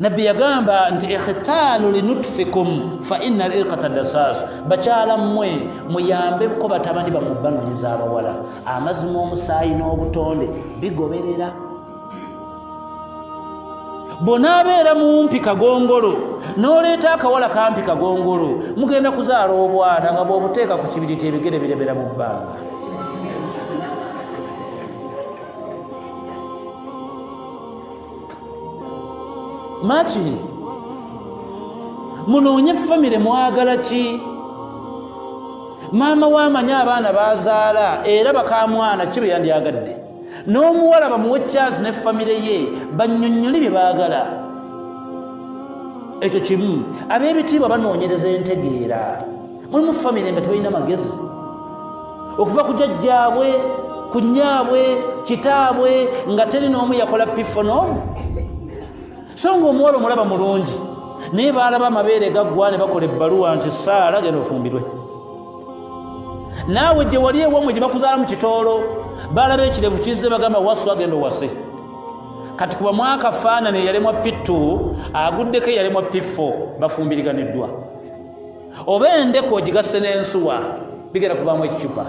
Nabbi yagamba nti ikhtaalu linutfikum fa inna lirqata dasaasu. Bakyala mmwe muyambeko batabani bammwe banoonyeza abawala. Amazima omusaayi n'obutonde bigoberera. Bw'onaabeera mumpi kagongolo n'oleeta akawala kampi kagongolo, mugenda kuzaala obwana nga bw'obuteeka ku kibiriti ebigere biremera mu bbanga. Makiri munoonye famire mwagala ki? Maama w'amanyi abaana bazaala era bakamwana ki bye yandyagadde, n'omuwala bamuwe chance ne famire ye bannyonnyole bye baagala. Ekyo kimu. Ab'ebitiibwa banoonyereza entegeera. Mulimu famire nga tebalina magezi okuva ku jajjaabwe, ku nnyaabwe, kitaabwe, nga teri n'omu yakola pifo n'omu. So nga omuwala omulaba mulungi, naye baalaba amabeere gaggwa ne bakola ebbaluwa nti Saala genda ofumbirwe. Naawe gye wali ewamwe gye bakuzaala mu kitoolo, baalaba ekirevu kizze bagamba waswa genda owase. Kati kuba mwaka faanana eyalemwa P2 aguddeko eyalemwa P4 bafumbiriganiddwa. Oba endeku ogigasse n'ensuwa bigenda kuvaamu ekicupa.